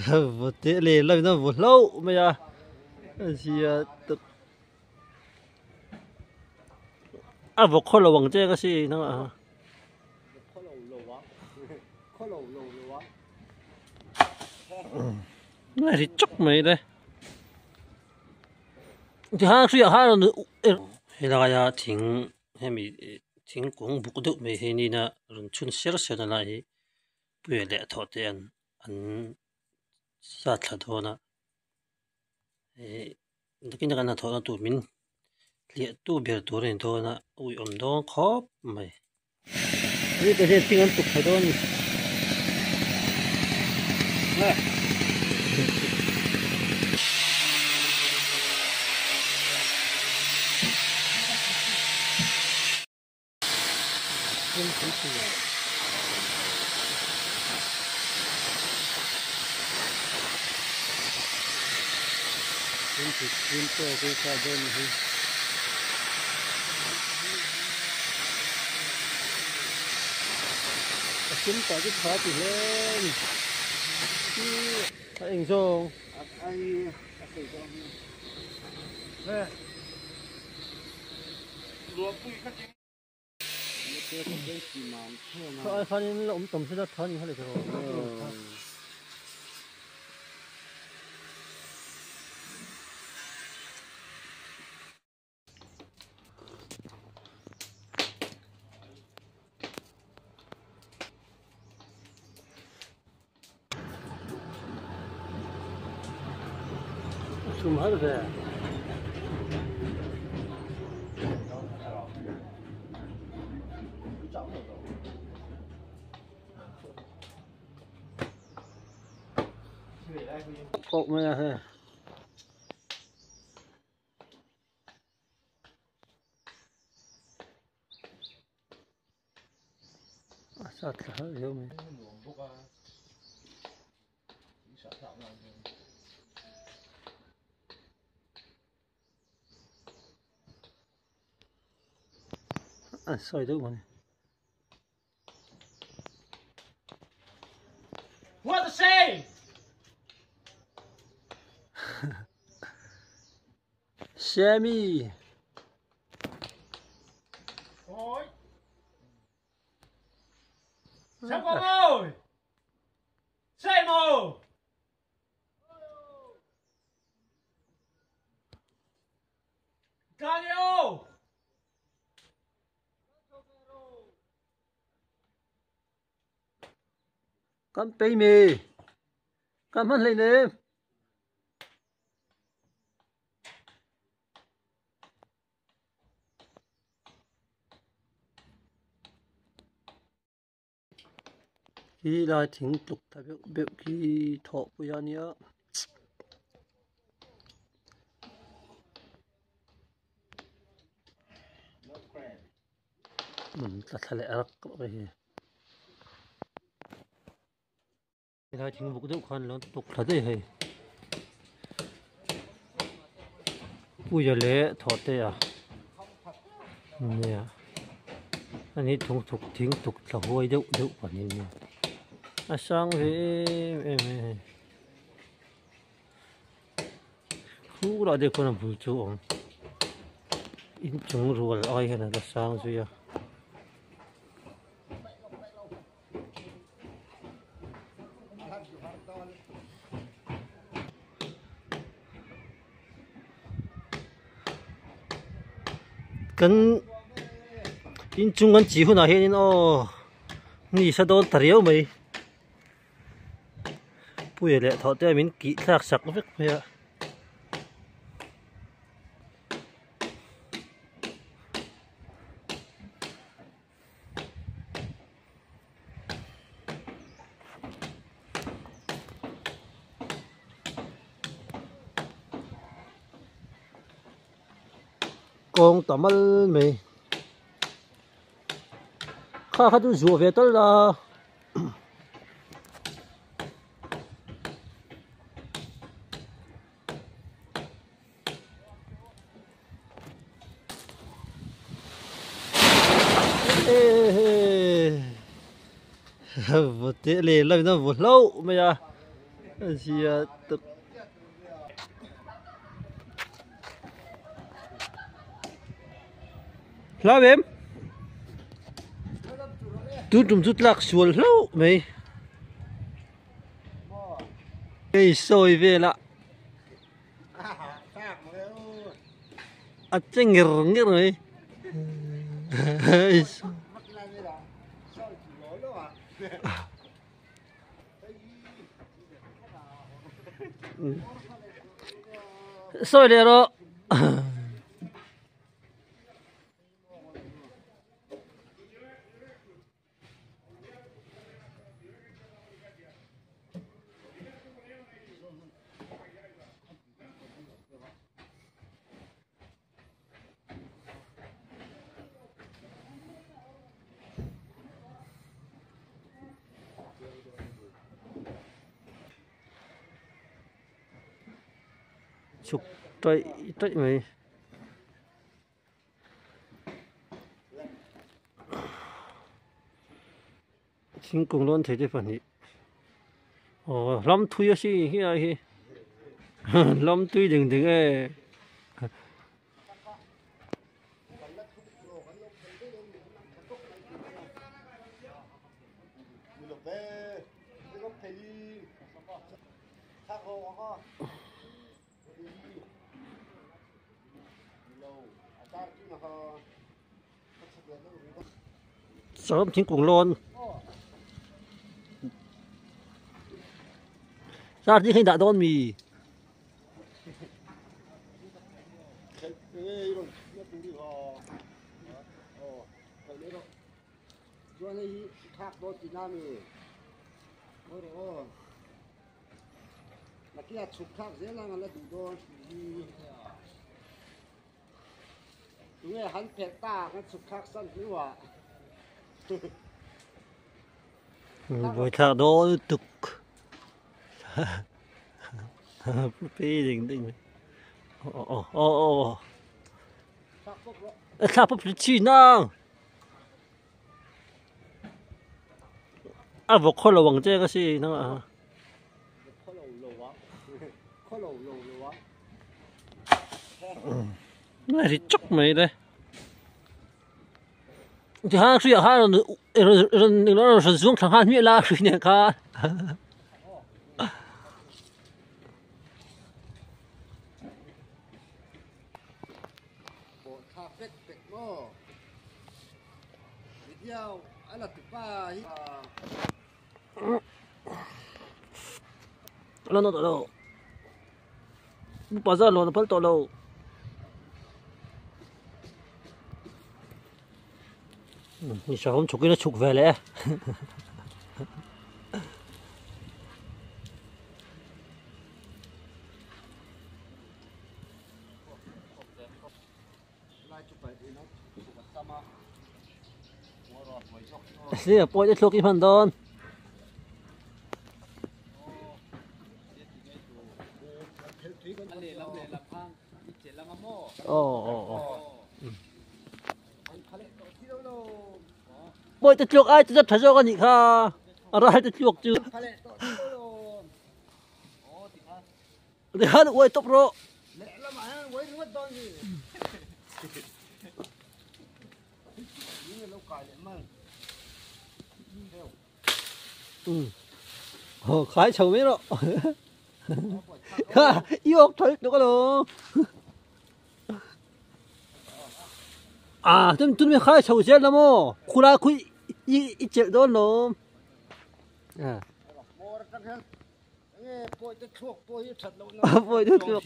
Vawte leh lamina vaw hlauh mai a a zia tak a vaw khaw lo ang che ka si nangah ha. Ri chawk mai le. Tikhan hriah khan helaia thing hemi thingkung buk deuh mai hi nina rawn chhun ser ser na lai hi puia leh thawh te an an sat thla dawn a ih nakin a kan hnathawh na tur min hliah tu ber tur a ni dawn a uiawm dawn khawp mai. Thing an tuk thla dawn a ni. A eng zawng. Kha ai khanin la awm tam sela tha ni kha le tho. Chhum har ve. Kawk mai a hei. A sat thla har riau mai. A sawi deuh mawni. What to say? Sammy. Ôi. Sao con ơi? Xem mồ. Daniel. Kan pei mi. Kan hman hlei nem. Khi lai thing tluk ta beuh beuh khi thawh pui a nia. Tla thla leh rak mai hi. Helai thing buk deuh khan lo tuk thla daih hei. Puia leh thawhte a nia ani thung thuk thing tuk thla huai deuh deuh pahnih ania a sang ve em em mai hei khu lah deuh khuan a bul chu a awm inchung rual ai hian a la sang zui a. Kan inchung kan chi hunah hianin aw ni sa dawn ta riau mai puia leh thawh te min kih thlak sak vek mai a. Kawng ta mal mai kha kha chu zuah ve tal la. Vawte leh lamina vaw hlauh mai a. Zia tuk. Hlau em? Tun tum chu tlak sual hlauh mai. Hei sawi vela a che ngir ngir mai. Sawi leh rawh. Chhuk taih taih mai. Thingkung lawn thei te pahnih aw hlam thui a si hi ai hi hlam tui ding ding e. Sawm thingkung lawn zar hi dah dawn mi. Buaithlak dawn lutuk pi ding ding aw aw aw thlak pawp chin ang a vawk khaw lo ang che ka si nang a. Ri chawk mai le. Tikhan hri ah khan rawn rawn rawn zuang thla nghal hmiah la hri nen khan. Lo no tawh lo. Bazar lawn a phal tawh lo. Ni hrehawm chhuk in a chhuk ve leh e. Sia pawh te thluk i hman dawn. Aw aw aw. Pawh te thluk ai chu tha zawk a nih kha. A ral te thluk chu. Rihan uai tawp rawh. Khai chho mai rawh. Kha i awk tha lutuk alawm. À tun tun mi khai chho zel la maw? Khulai khu i i chelh dawn lawm. À. Pawi te thluak.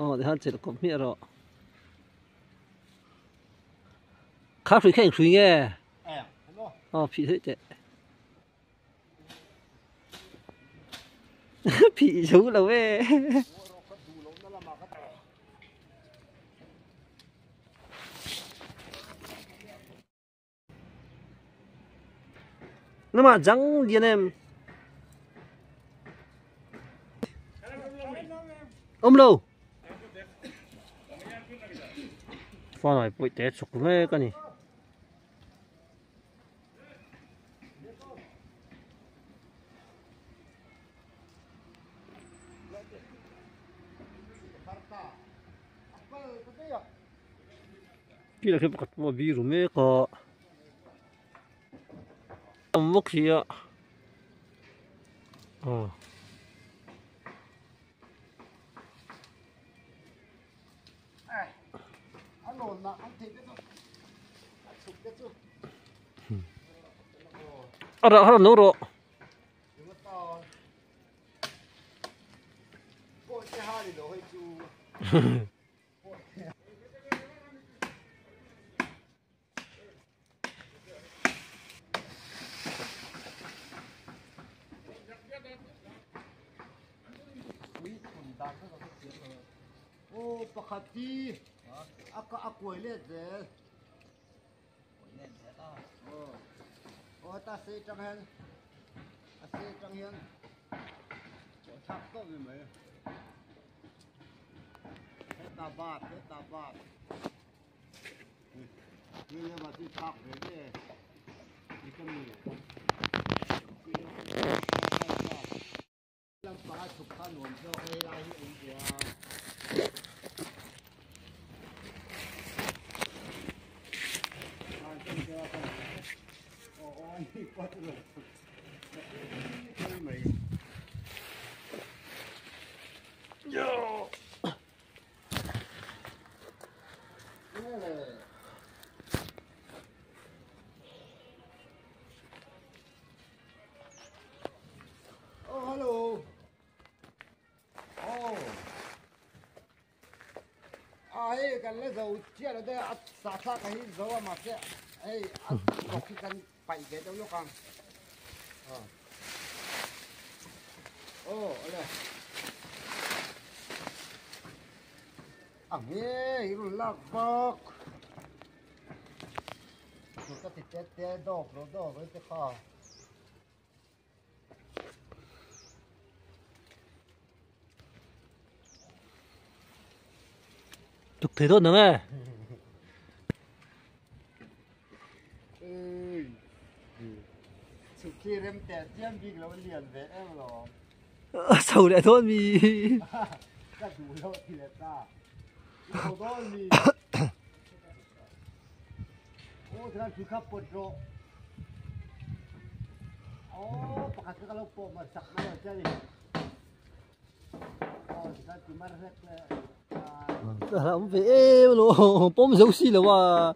Aw tikhan chelh kawp hmiah rawh. Kha hrui kha eng hrui nge? Aw phih theih teh. Phih zo lo e. Namah jang lian em. Awm lo. Fanai pawih te chhuk mek a ni. Khi lah khi pakhat pawh a biru mek a tam vak hi a aw. A rah har lo rawh. Chụp thế thôi nữa nghe. Sầu lại thôi mi. Ông về lo bom dấu xì là wa.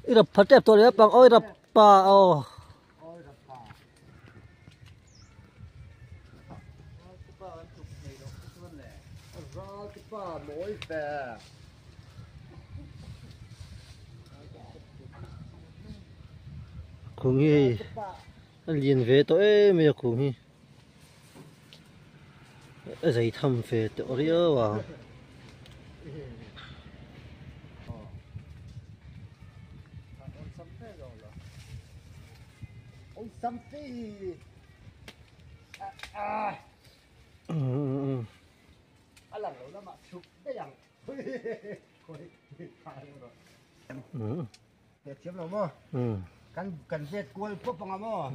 Ít phát đẹp tôi đấy bằng ôi rập pa ô. Khung hi liền về tôi mấy khung hi giấy thầm về tôi riêu vào. Kan vet kual pop anga mo.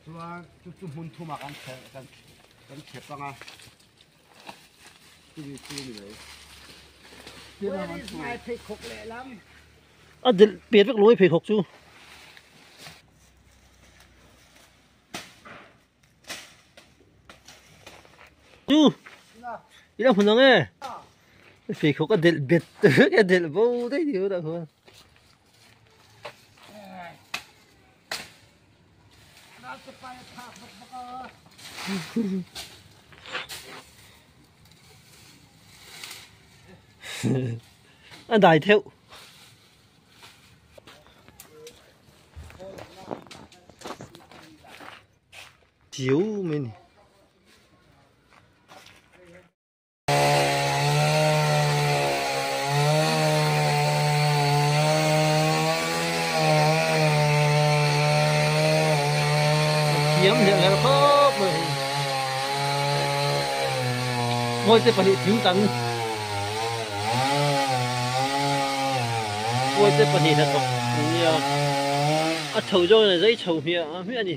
Chuan chu chu hmun thuma kan kan kan thep anga. Chu chu ni mai. Where is my phei khok leh lam? A del pet vek loi phei khok chu. Chu. Ila hmun ang e. Phei khok a del bet a del bo dei diu dah khuan. Anh đại theo chiếu mình kiếm hiện là khóc mà Kawlte pahnih thing tam Kawlte pahnih hnathawk an nia a chho zawng in a zai chho hmiah hmiah a ni.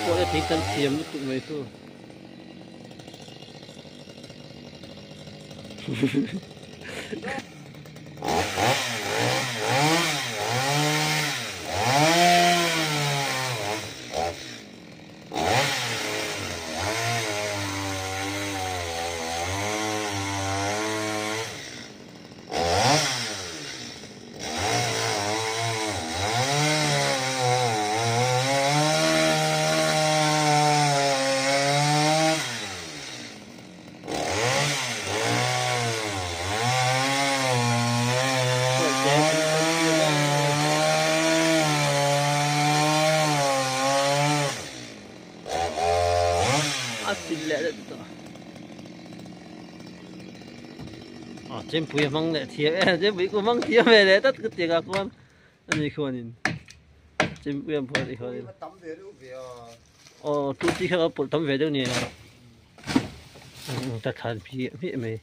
Kawlte thing tam thiam lutuk mai chu. Chempui a hmang leh thiam e chempui ku hmang thiam ve leh tlat ka tiang ah khuan ani khuanin chempui an phuar anih khuanin aw tu chi kha a pawlh tam ve deuh ni a thlan hmiah hmiah mai.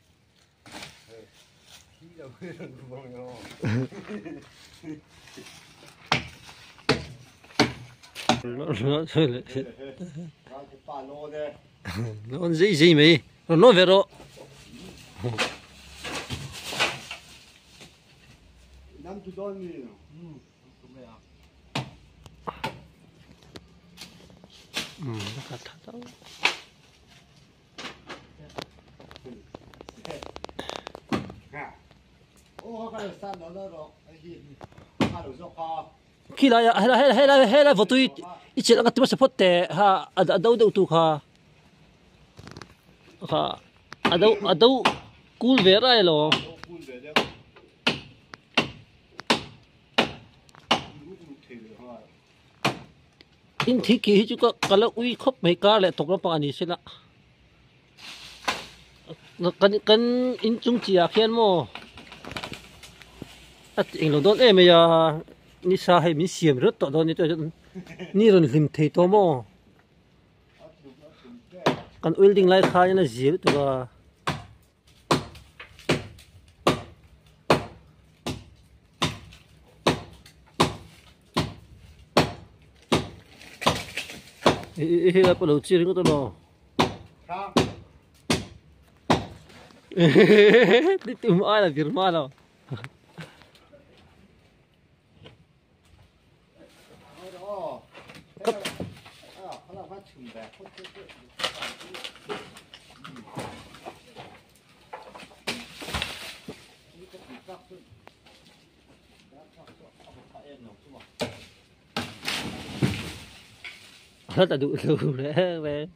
Lawn zei zei mai rawn lawn ve rawh. Khi lai ah helai helai helai vawtui i chelh anga ti hmasa phawt teh ha a do deuh tu kha kha a do a do kul ve rai alo. In thil ki hi chu ka ka la ui khawp mai kar leh tawk lampang a ni sela kan kan inchung chi ah khian maw a ti englo dawn em mai a nisa hei min siam ringawt tawh dawn ni rawn hlim thei tawh maw kan welding lai khan a zir lutuk a. Hei lai pawh lo chi ringawt emaw tum ai la vir hma lo. Rất là đủ đủ đấy về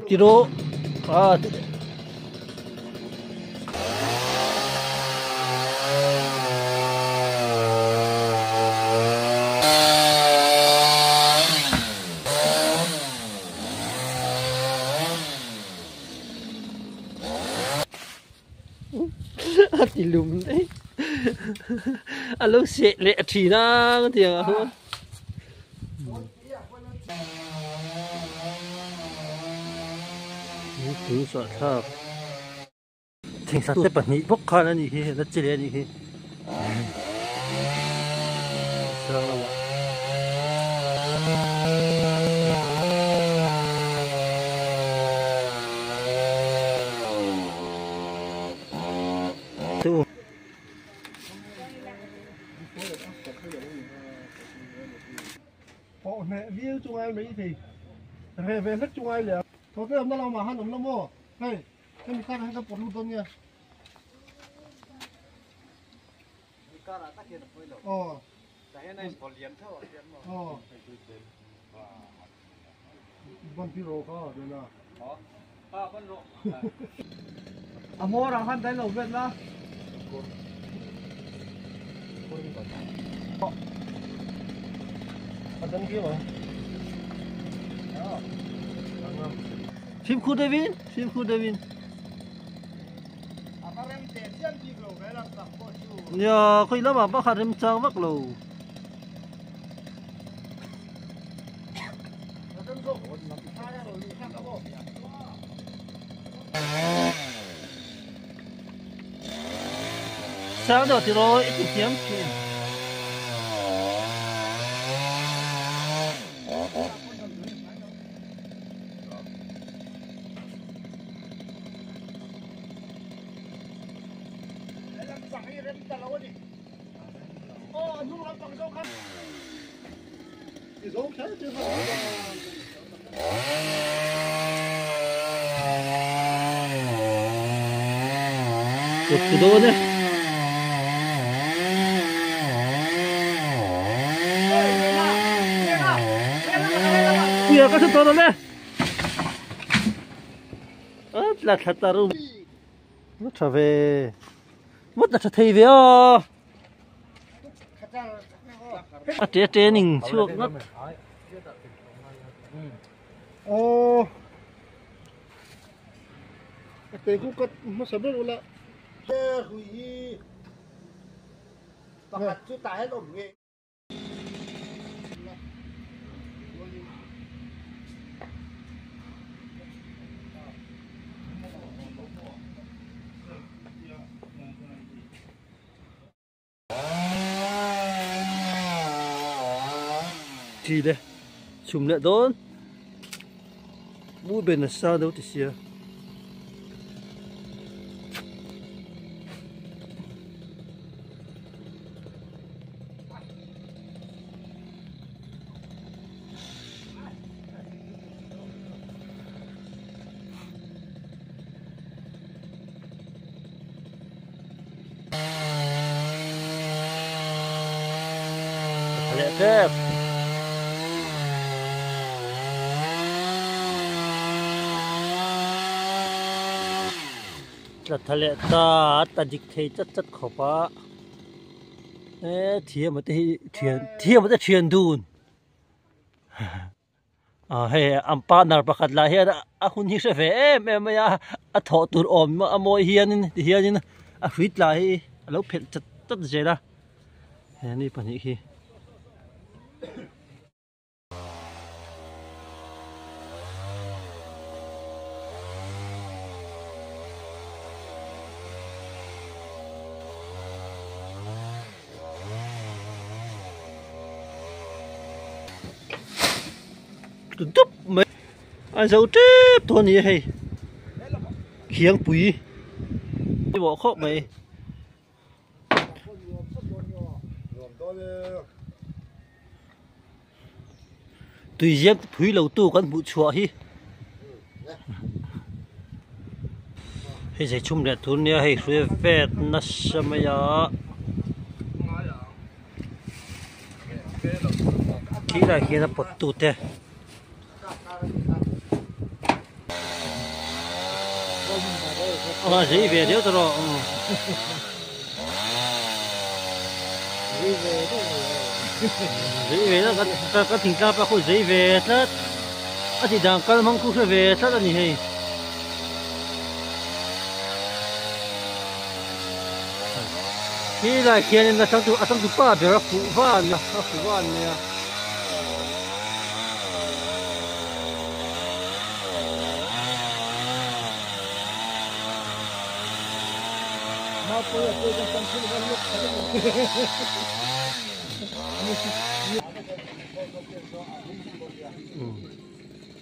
Tiro a a ti lum daih a lo seh leh a thin a ka ti ang a. Thing chhuah thlak thingsa te pahnih bawk khan a nih hi la chi leh a nih hi sang lamah. Pawh hneh viau chu ngai mai thei reh ve hlek chu ngai leh a. Thaw te awmna lamah han awm lo maw? Hei hemi karah hian kan pawt lut dawn nge? Aw. Aw. Ban pi rawh kha Bena. A hmawr ah khan dai lo vet la. Fimkhur deuhin fimkhur deuhin nia khawi lamah pakhat remchang vak lo. Sang deuh tiraw i ti thiam thin. Kut ku dawn e. Puia ka hre tawh lo le. A tla thla ta rum. A tha ve. Mut a tha thei ve a. A te training chhuak ngawt. Aw. A te khu kat hmasa ber ula. He hui hi pakhat chu tah hian awm nge. Chi le chhum leh dawn mu ben a sa deuh ti sia. Leh tep. Tla tha leh ta a ta dik thei chat chat khawp a e thiam te hi thian thiam te thian dun. Ah hei an partner pakhat lah hian a hun hi hre ve em em mai a a thawh tur awm a mawi hianin ti hianin a hrui tla hi a lo phelh chat chat zel a he ni pahnih hi. Dup mai a zo tep tawh a ni a hei khiangpui pawimawh khawp mai. Tui ziam phui lo tu kan hmuh chhuah hi hei zai chhum leh tur nia hei hruai vet nasa mai a khi lai khian a pawt tu te. A zei ve deuh tawh rawh. Zei ve tlat ka ka thingtlang pa khu zei ve tlat a ti dang kal hmang khu hre ve tlat a ni hei. Khi lai khianin a changtu a changtu pa ber a fuh van a fuh van mai a.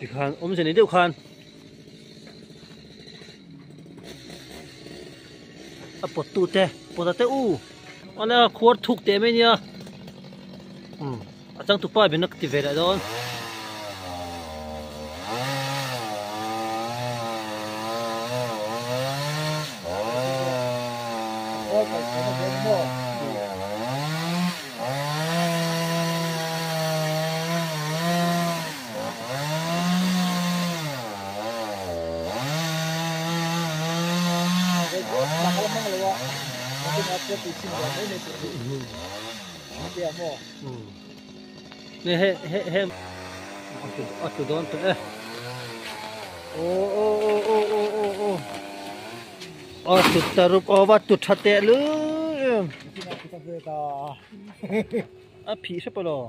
Tikhan awmze nei deuh khan a pawt tu te pawt a te u awle a khuar thuk teh mai nia a changtupa in a ti ve leh dawn. He he he a tlu dawn tawh e aw aw aw aw aw aw aw a tlu ta rup aw va tlu tha teh lu em a phih hrep alaw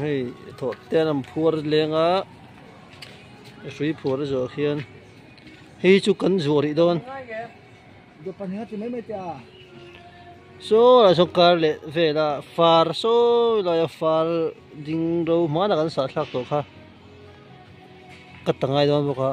hei thawh te an an phuar leng a hrui phuar zawh khian hei chu kan zuah rih dawn. Saw lai sawn kar leh vela far sawi laia far ding ro hmanah kan sah thlak tawh kha ka ta ngai dawn bawk a.